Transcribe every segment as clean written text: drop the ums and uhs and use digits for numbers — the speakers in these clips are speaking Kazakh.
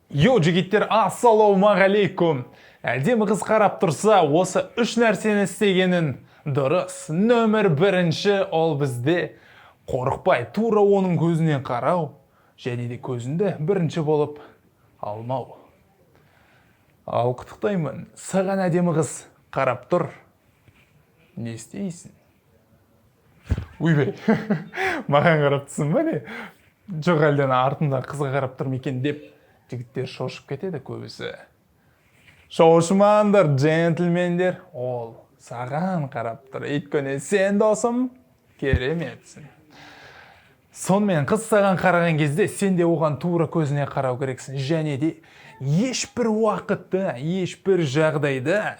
Йоу, жігіттер, ассалаумағалейкум. Әдемі қыз қарап тұрса, осы үш нәрсені істегенін дұрыс. Нөмір бірінші ол бізде қорықпай тура оның көзіне қарау және де көзінді бірінші болып алмау. Ал құттықтаймын, саған әдемі қыз қарап тұр. Не істейсің? Ойбай, маған қарап тұрсың ба не? Жоқ, әлде ана артында қызға қарап тұр ма екен деп жігіттер шошып кетеді көбісі. Шошымаңдар, джентльмендер, ол саған қарап тұр. Өйткені сен, досым, кереметсің. Сонымен қыз саған қараған кезде сен де оған тура көзіне қарау керексің. Және де ешбір уақытта, ешбір жағдайда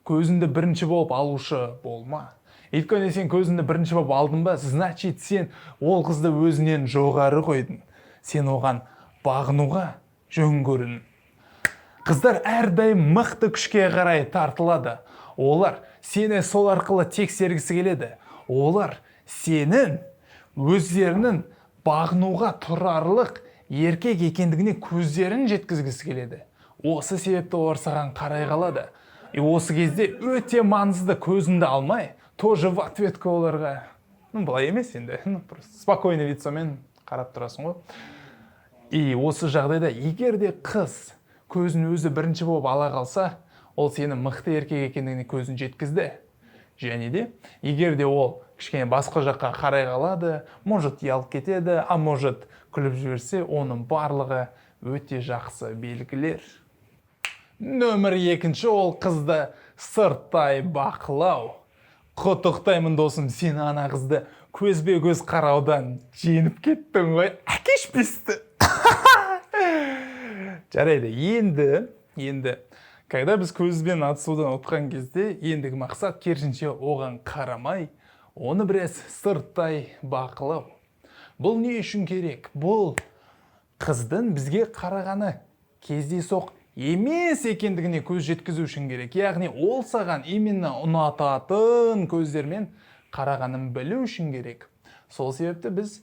көзіңді бірінші болып алушы болма. Өйткені сен көзіңді бірінші болып алдың ба, значит сен ол қызды өзінен жоғары қойдың. Сен оған бағынуға жөн көрдің. Қыздар әрдайым мықты күшке қарай тартылады. Олар сені сол арқылы тексергісі келеді. Олар сенің өздерінің бағынуға тұрарлық еркек екендігіне көздерін жеткізгісі келеді. Осы себепті олар саған қарай қалады. И осы кезде өте маңызды көзіңді алмай, тоже в ответку оларға, ну, былай емес енді, ну, просто спокойный лицомен қарап тұрасың ғой. И осы жағдайда егер де қыз көзін өзі бірінші болып ала қалса, ол сенің мықты еркек екендігіне көзін жеткізді. Және де егер де ол кішкене басқа жаққа қарай қалады, может ұялып кетеді, а может күліп жіберсе, оның барлығы өте жақсы белгілер. Нөмір екінші ол қызды сырттай бақылау. Құттықтаймын, досым, сен ана қызды көзбе көз қараудан жеңіп кеттің ғой. Әкеш бесті. Жарайды, енді когда біз көзбен атысудан ұтқан кезде, ендігі мақсат керісінше оған қарамай, оны біраз сырттай бақылау. Бұл не үшін керек? Бұл қыздың бізге қарағаны кездейсоқ емес екендігіне көз жеткізу үшін керек. Яғни ол саған именно ұнататын көздермен қарағанын білу үшін керек. Сол себепті біз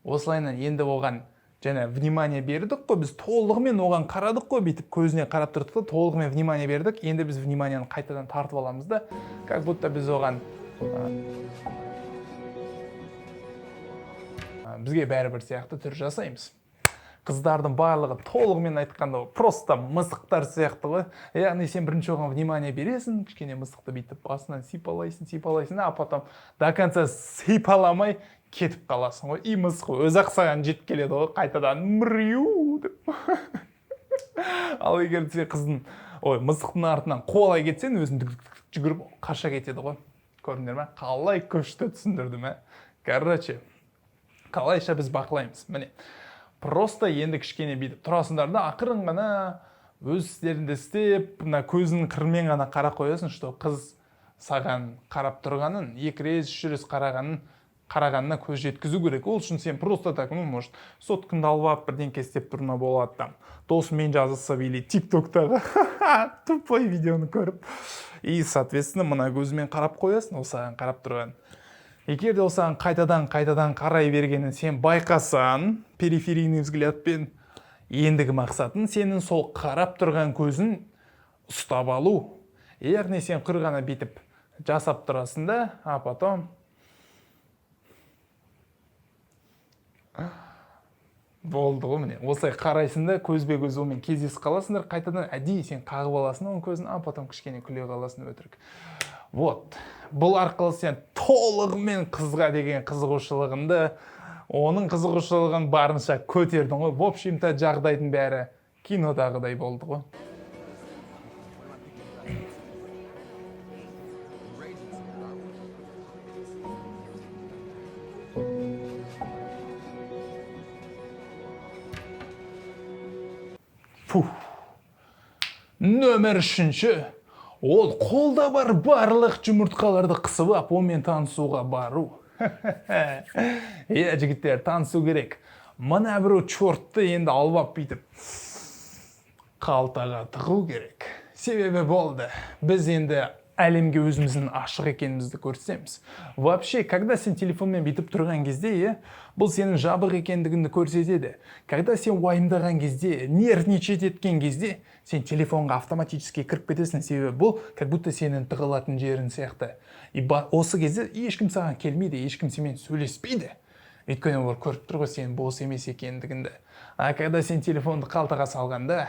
осылайынан енді оған және внимание бердік қой, біз толығымен оған қарадық қой, бүйтіп көзіне қарап тұрдық та толығымен внимание бердік. Енді біз вниманияны қайтадан тартып аламыз да, как будто біз оған бізге бәрібір сияқты түр жасаймыз. Қыздардың барлығы толығымен айтқанда просто мысықтар сияқты ғой. Яғни сен бірінші оған внимание бересің, кішкене мысықты бүйтіп басынан сипалайсың, сипалайсың, а потом до конца сипаламай кетіп қаласың ғой. И мысық өзі ақ саған жетіп келеді ғой қайтадан мрю деп. Ал егер сен қыздың, ой, мысықтың артынан қуалай кетсең, өзін дүк дүк дүк жүгіріп қаша кетеді ғой. Көрдіңдер ме, қалай күшті түсіндірдім, ә? Короче, қалайша біз бақылаймыз? Міне, просто енді кішкене бүйтіп тұрасыңдар да, ақырын ғана өз істеріңді істеп, мына көзіңнің қырымен ғана қарап қоясың, что қыз саған қарап тұрғанын, екі рет, үш рет қарағанына көз жеткізу керек. Ол үшін сен просто так, ну, может, соткаңды алып алып бірдеңке істеп тұруына болады, там досыңмен жазысып или тик токтағы тупой видеоны көріп. И соответственно мына көзімен қарап қоясың ол саған қарап тұрғанын. Егер де ол саған қайтадан қайтадан қарай бергенін сен байқасаң периферийный взглядпен, ендігі мақсатың сенің сол қарап тұрған көзін ұстап алу. Яғни сен құр ғана бүйтіп жасап тұрасың да, а потом болды ғой. Міне, осылай қарайсың да, көзбе көз онымен кездесіп қаласыңдар қайтадан. Әдейі сен қағып аласың оның көзін, а потом кішкене күле қаласың өтірік. Вот бұл арқылы сен толығымен қызға деген қызығушылығыңды, оның қызығушылығын барынша көтердің ғой. В общем-то жағдайдың бәрі кинодағыдай болды ғой. Фух. Нөмір үшінші ол қолда бар барлық жұмыртқаларды қысып ап, онымен танысуға бару. Иә, жігіттер, танысу керек. Мына біреу чертті енді алып ап, бүйтіп қалтаға тығу керек. Себебі болды, біз енді Әлемге өзіміздің ашық екенімізді көрсетеміз. Вообще, когда сен телефонмен бүйтіп тұрған кезде, иә, бұл сенің жабық екендігіңді көрсетеді. Когда сен уайымдаған кезде, нервничать еткен кезде, сен телефонға автоматически кіріп кетесің, себебі бұл как будто сенің тығылатын жерің сияқты. И осы кезде ешкім саған келмейді, ешкім сенімен сөйлеспейді, өйткені олар көріп тұр ғой сенің бос емес екендігіңді. А когда сен телефонды қалтаға салғанда,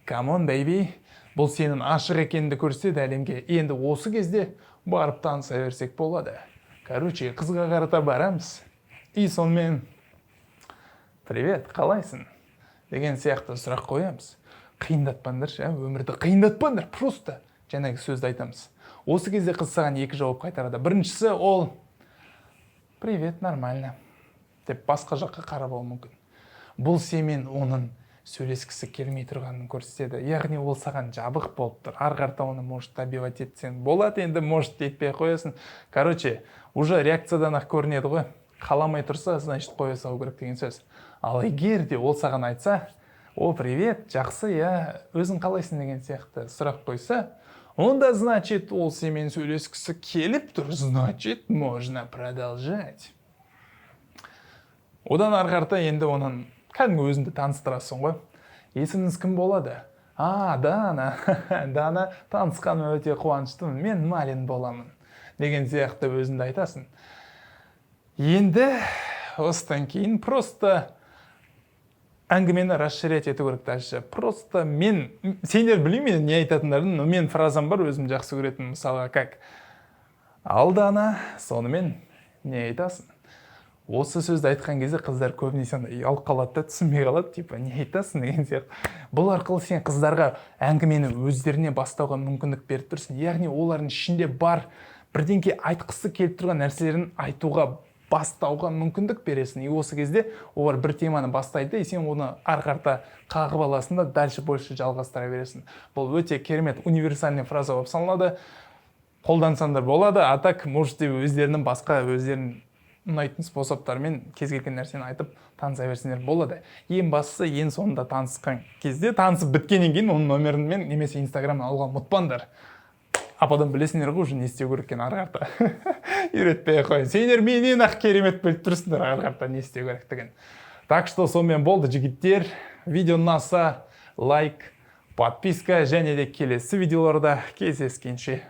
come on, baby, бұл сенің ашық екеніңді көрсетеді әлемге. Енді осы кезде барып таныса берсек болады. Короче, қызға қарата барамыз и сонымен: «Привет, қалайсың?» деген сияқты сұрақ қоямыз. Қиындатпаңдаршы, ә, өмірді қиындатпаңдар. Просто жаңағы сөзді айтамыз. Осы кезде қыз саған екі жауап қайтарады. Біріншісі, ол «Привет, нормально» деп басқа жаққа қарап алуы мүмкін. Бұл сенімен оның сөйлескісі келмей тұрғанын көрсетеді, яғни ол саған жабық болып тұр. Ары қарата оны, может, добивать етсең болады енді, может, етпей ақ қоясың. Короче, уже реакциядан ақ көрінеді ғой. Қаламай тұрса, значит, қоя салу керек деген сөз. Ал егер де ол саған айтса: «О, привет, жақсы, иә, өзің қалайсың?» деген сияқты сұрақ қойса, онда, значит, ол сенімен сөйлескісі келіп тұр, значит, можно продолжать. Одан ары қарата енді оның кәдімгі өзіңді таныстырасың ғой. «Есіміңіз кім болады?» «А, Дана. Дана, танысқаныма өте қуаныштымын, мен Малин боламын» деген сияқты өзіңді айтасың. Енді осыдан кейін просто әңгімені расширять ету керек дальше. Просто мен, сендер, білмеймін енді не айтатындарын, но мен фразам бар өзім жақсы көретін. Мысалға, как: «Ал, Дана, сонымен не айтасың?» Осы сөзді айтқан кезде қыздар көбінесе андай ұялып қалады да, түсінбей қалады, типа не айтасың деген сияқты. Бұл арқылы сен қыздарға әңгімені өздеріне бастауға мүмкіндік беріп тұрсың, яғни олардың ішінде бар бірдеңке айтқысы келіп тұрған нәрселерін айтуға, бастауға мүмкіндік бересің. И осы кезде олар бір теманы бастайды, и сен оны ары қарата қағып аласың да, дальше больше жалғастыра бересің. Бұл өте керемет универсальный фраза болып саналады, қолдансаңдар болады. А так можете өздерінің басқа, өздерінің ұнайтын способтармен кез келген нәрсені айтып таныса берсеңдер болады. Ең бастысы, ең соңында танысқан кезде, танысып біткеннен кейін оның номерін немесе инстаграмын алуға ұмытпаңдар. А потом білесіңдер ғой уже не істеу керек екенін. Ары қарата үйретпей ақ қояйын, сендер менен ақ керемет біліп тұрсыңдар ары қарата не істеу керектігін. Так что сонымен болды, жігіттер. Видео ұнаса, лайк, подписка және де келесі видеоларда кездескенше.